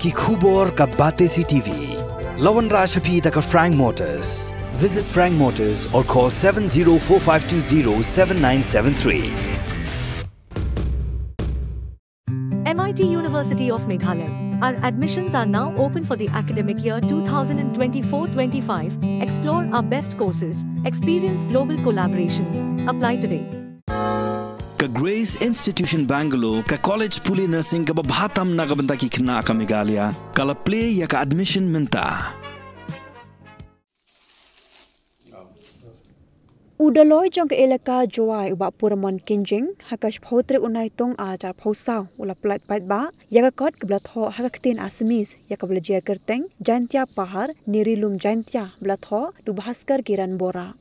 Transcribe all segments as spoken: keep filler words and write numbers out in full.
Ki khubor ka Batesi T V. La wanrah sha phi da ka Frank Motors. Visit Frank Motors or call seven zero four five two zero seven nine seven three. M I T University of Meghalaya. Our admissions are now open for the academic year two thousand twenty-four twenty-five. Explore our best courses, experience global collaborations. Apply today. Ka Grace Institution Bangalore, ka college pule nursing kaba bha tam na ka bynta ki khynnah ka Meghalaya, ka la plie ïa ka admission mynta. U Dolloi jong ka elaka Jowai, u Bah Puramon Kynjing, ha ka shiphew tarik u Naitung arhajar arphew saw, u la pyllait paidbah ïa ka kot kaba la thoh ha ka ktien Assamese, ïa kaba la jia kyrteng Jaintia Pahar ne Ri Lum Jaintia, ba la thoh da u Bhaskar Kiran Bora.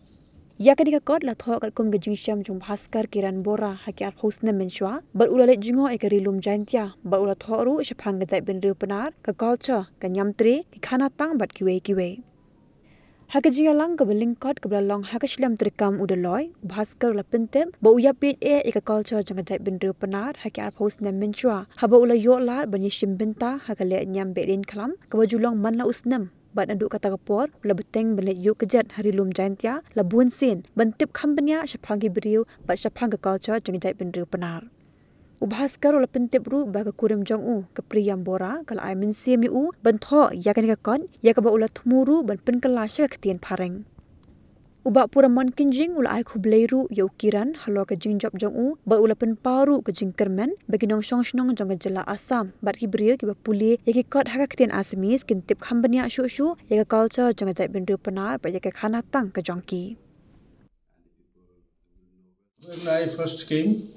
Ïa kane ka kot la thoh katkum ka jingshem jong u Bhaskar Kiran Bora ha ki arphew snem mynshuwa, bad u la leit jngoh ïa ka Ri Lum Jaintia, bad u la thoh ruh shaphang ka jaitbynriew Pnar, ka culture, ka niamtre, ki khanatang bad kiwei kiwei. Ha ka jingïalang kaba lyngkot kaba la long ha ka shlem treikam u Dolloi, u Bhaskar u la pyntip ba u ïapeit eh ïa ka culture jong ka jaitbynriew Pnar ha ki arphew snem mynshuwa, haba u la ïoh lad ban ïashim bynta ha ka lehniam behdeiñkhlam kaba ju long man la u snem. Bad naduh kata ka por u la bteng ban leit ïuh kjat ha Ri Lum Jaintia la bun sien, ban tip kham bniah shaphang ki briew bad shaphang ka culture jong ka jaitbynriew Pnar. U Bhaskar u la pyntip ruh ba ka kurim jong u, ka Priyam Bora, ka la ai mynsiem ïa u ban thoh ïa kane ka kot, ïa kaba u la thmu ruh ban pynkylla sha ka ktien Phareng. U Bah Puramon Kynjing u la ai khublei ruh ïa u Kiran halor ka jingjop jong u, bad u la pynpaw ruh ka jingkyrmen ba ki nongshong shnong jong ka jylla Assam bad ki briew kiba pule ïa ki kot ha ka ktien Assamese kin tip kham bniah shuh shuh ïa ka culture jong ka jaitbynriew Pnar bad ïa ka khanatang ka jong ki. When I first came,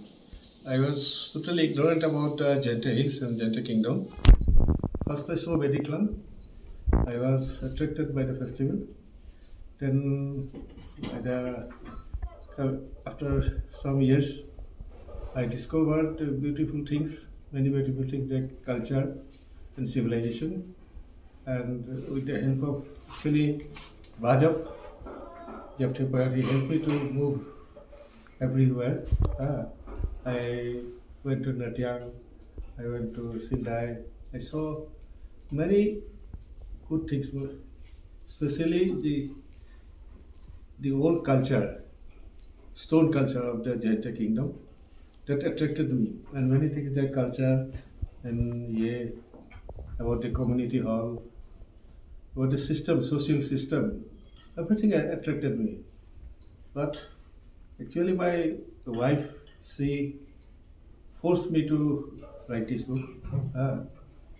I was totally ignorant about uh, Jaintia Hills and Jaintia Kingdom. First, I saw Bedikhlam. I was attracted by the festival. Then, by the, uh, after some years, I discovered uh, beautiful things, many beautiful things like culture and civilization. And uh, with the help of actually Bajab, Jabte Payar, he helped me to move everywhere. Ah, I went to Nadiang, I went to Sindai. I saw many good things, especially the the old culture, stone culture of the Jaintia kingdom. That attracted me, and many things like culture and yeah, about the community hall, about the system, social system, everything a- attracted me. But actually, my wife, she forced me to write this book. Uh,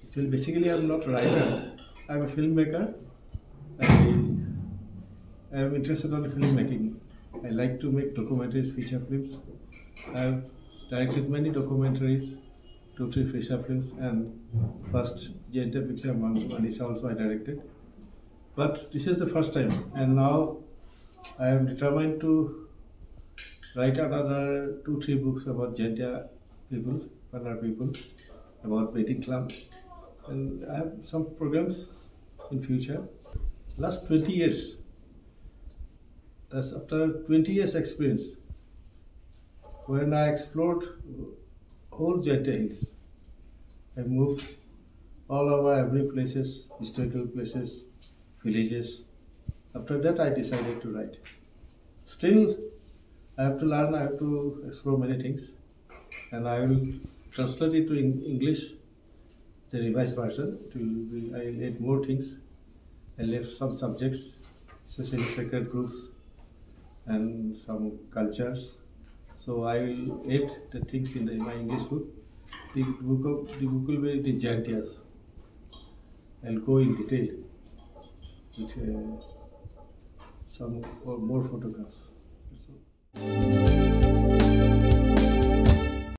actually, basically, I'm not a writer. I'm a filmmaker. I, I am interested in filmmaking. I like to make documentaries, feature films. I've directed many documentaries, two, three feature films, and first Jaintia picture, Mang- Manisha also I directed. But this is the first time, and now I am determined to write another two, three books about Jaintia people, Pnar people, about Bedikhlam. And I have some programs in future. Last twenty years, that's after twenty years experience, when I explored whole Jaintia Hills, I moved all over every places, historical places, villages. After that, I decided to write. Still, I have to learn, I have to explore many things, and I will translate it to Eng- English, the revised version. It will be, I will add more things. I left some subjects, especially sacred groups and some cultures. So I will add the things in the, my English book. The book, of, the book will be the Jaintias. I'll go in detail with uh, some or more photographs. So,